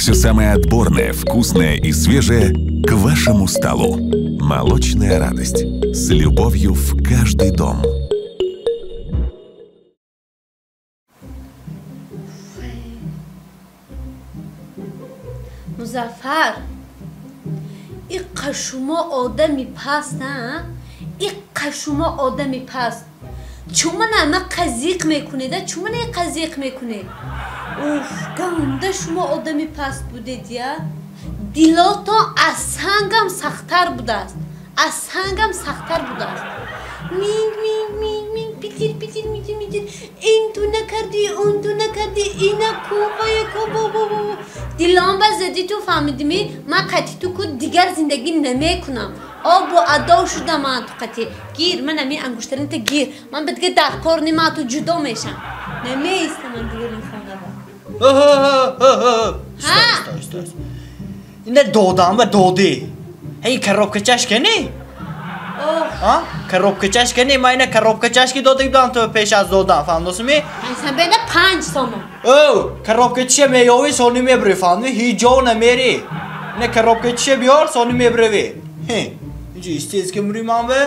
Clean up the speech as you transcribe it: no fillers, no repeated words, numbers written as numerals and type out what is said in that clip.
Все самое отборное, вкусное и свежее к вашему столу. Молочная радость. С любовью в каждый дом. Музаффар, иққа шумо одами паст, а? Иққа шумо одами паст. Чумана ма қазиқ мекунед, а? Чумана қазиқ мекунед? Уф, ганда шумо одами паст будед, я? Дилотон аз сангам сахттар будааст. Аз сангам сахттар будааст. Минг, минг, минг, минг, питир, питир, митир, митир. Ин ту накардӣ, он ту накардӣ, ина ку, вая ку, бо, бо, бо. Дилон ба зади ту фаҳмидимӣ? Ман қатъи ту ку дигар зиндагӣ намекунам. Обу адо шудам ман ту қатъи. Гир, ман ами ангуштаринта гир. Ман ба дигар дар кор не, ман ту ҷудо мешам. Намеистам ман дигар ин хонава. Стой, стой, стой. Ина додам ба додӣ. Ҳай коробка чашка не? А? Коробка чашка не, ман ина коробка чашки дода будам ту пеш аз додам, фаҳмдосими? Панҷшанбе на 5 сомон. О, коробка чиша меёвӣ, сони мебурӣ, фаҳмдӣ? Ҳеҷ ҷо намерӣ. Ина коробка чиша биёр, сони мебуравӣ. Ҳе, инҷо истез ки мурӣ ман бе?